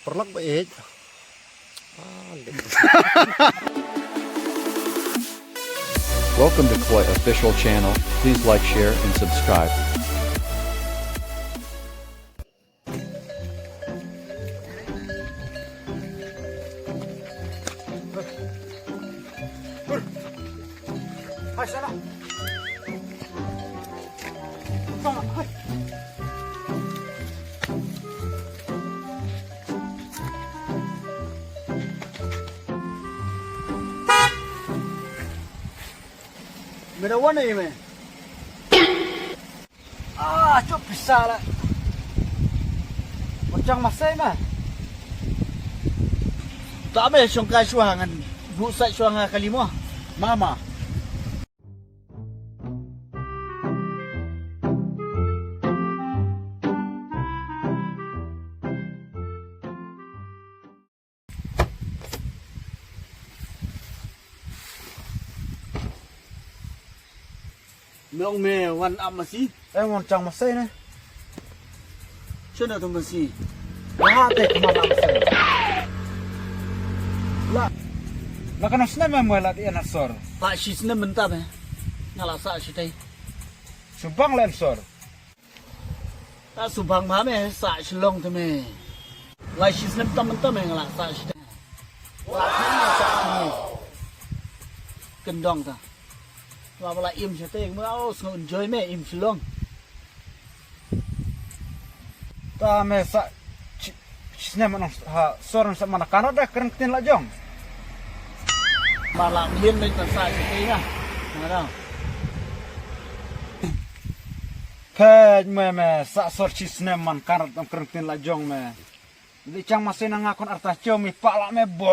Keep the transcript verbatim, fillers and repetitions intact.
Paralok ba ej. Welcome to Kloi Official Channel. Please like, share, and subscribe. Me da wan ei me? Ah, cop pisa la. Mo chang masai ma. Ta me shong kai shuwa ngan bu sai shuwa nga kali mo. Mama. Me ong me wan ap masi? Eh, wan chang masai ne. Shano tu masi? Wah, te kemana masai? La, la kana snem me la di ana sor. Pak shi snem mynta me. Nga la sa shi tai. Subang len sor. Ta subang ma me sa Shillong te me. Lai shi snem tam tam me nga la sa shi te. Wa me sa shi me. Kendong ta. Wa la im shi te me au sngew enjoy me im Shillong. Ta me sa shi, shi snem nong ha sor sa mana kana da kren ktin la jong. Ma la mlien me ta sa shi te ya. Nga da. Pej me me sa sor shi snem man kan rat ong kren ktin la jong me. Di chang masai na nga kon arta cho mi pa la me bo.